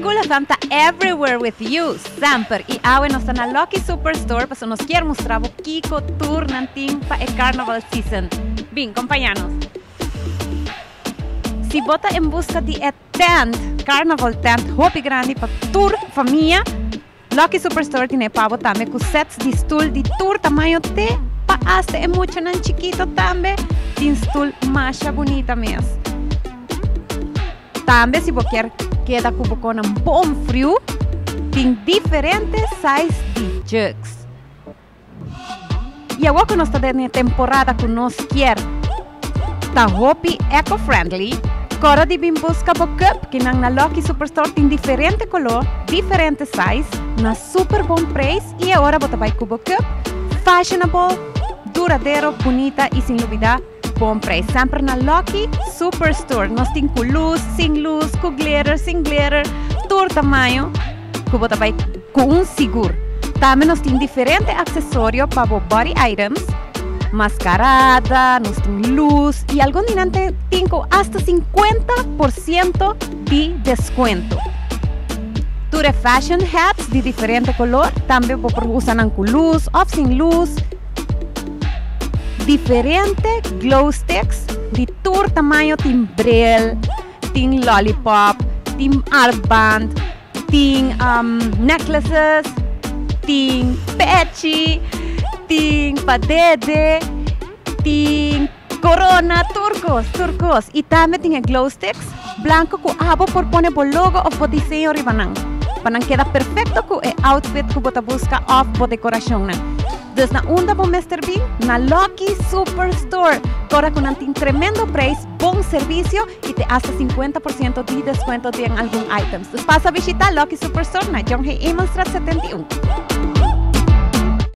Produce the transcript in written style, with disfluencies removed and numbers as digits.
Cool FM ta everywhere with you, semper. Y awe nos ta na Lucky Superstore paso nos kier mustra bo kico tur nan tin pa e Carnival season. Bin, compaña nos. Si bo ta en busca di e tent, Carnival tent hopi grandi pa tur famia, Lucky Superstore tin e pa bo tambe cu sets di stoel di tur tamaño te pa hasta e muchanan chikito tambe tin stoel masha bunita mes. Tambe si bo kier keda cu bo conan bon friu, tin diferente size di jugs. Y awor cu nos ta den e temporada cu nos kier ta hopi eco-friendly, cora di bin busca bo cup ki nan na Lucky Superstore tin diferente color, diferente size, na super bon prijs y e ora bo ta bay cu bo cup fashionable, duradero, bunita y sin lubida bon prijs. Semper na Lucky Superstore. Nos tin cu luz, sin luz, cu glitter, sin glitter, tur tamaño cu bo ta bay cu un sigur. Tambe nos tin diferente accesorio pa bo body items, mascarada, nos tin luz y algun di nan tin cu hasta 50% di descuento. Tur e fashion hats di diferente color, tambe bo por usa nan cu luz of sin luz. Diferente glow sticks di tur tamaño, tin bril, tin lollipop, tin armband, tin necklaces, tin pechi, tin pa dede, tin corona, tur cos, tur cos. Y tambe tin e glow sticks blanco cu abo por pone bo logo of bo diseño riba nan, pa nan keda perfecto cu e outfit cu bo ta busca of bo decoracionnan. Dus na unda bo mester bin? Na Lucky Superstore! Ora cu nan tin tremendo prijs, bon servicio y te hasta 50% di descuento den algun items. Dus pasa bishita Lucky Superstore na John Hay Emanstraat 71.